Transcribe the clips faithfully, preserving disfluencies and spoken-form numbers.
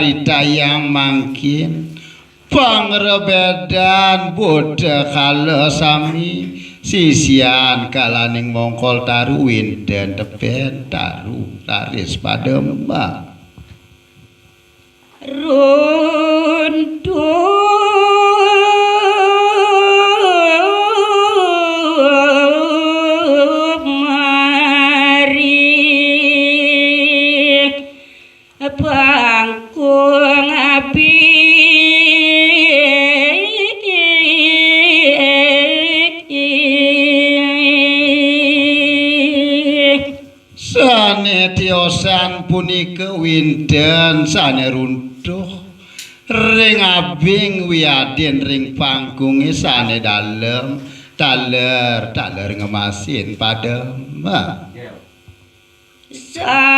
Ditayang mangkin pangrebédan Buddha kala sami sisian kalaning mongkol taru wénten tebén taru raris padem. Runtuh mari pangkung api. Sané tiosan punika wénten sané runtuh ring abing wiadin ring pangkungé sané dalem, taler, taler ngemasin padem. Sarap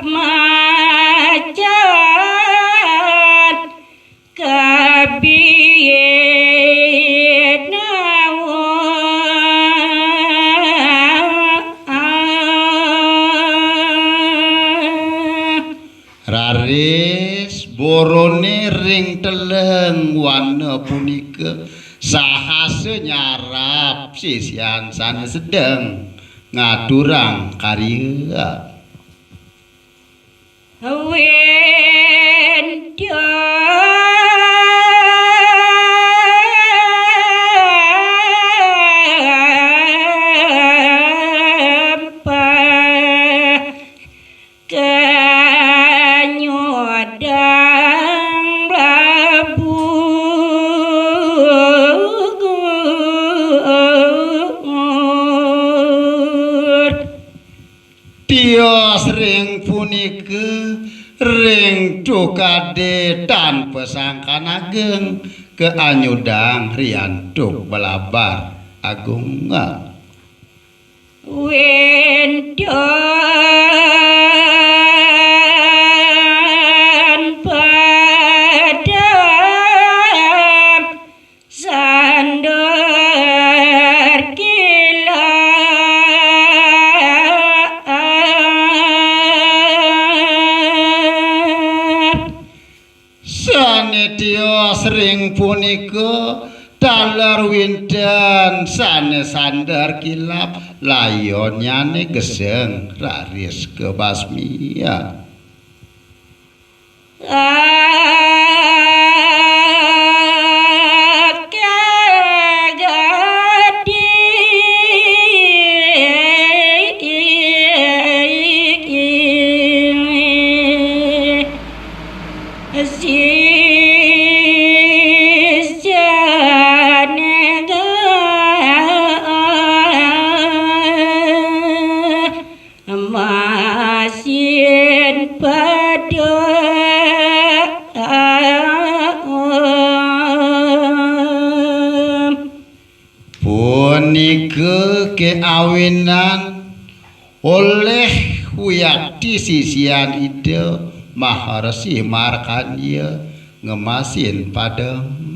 macan kabinawa. Raris boroné ring teleng wana punika sahasa nyarap sisian sané sedeng ngaturang karya. Wénten kanyudang blabur. Tios ring punika ring tukadé tan pasangkan ageng kaanyudang riantuk balabar agung. Wénten padem sandar kilap. Sané tios ring punika taler wénten sané sandar kilap, layonnyané geseng raris kabasmi. Akeh gati sisane masin padem. Punika keawinan olih wiakti sisian Ida Maharsi Markandeya ngemasin padem.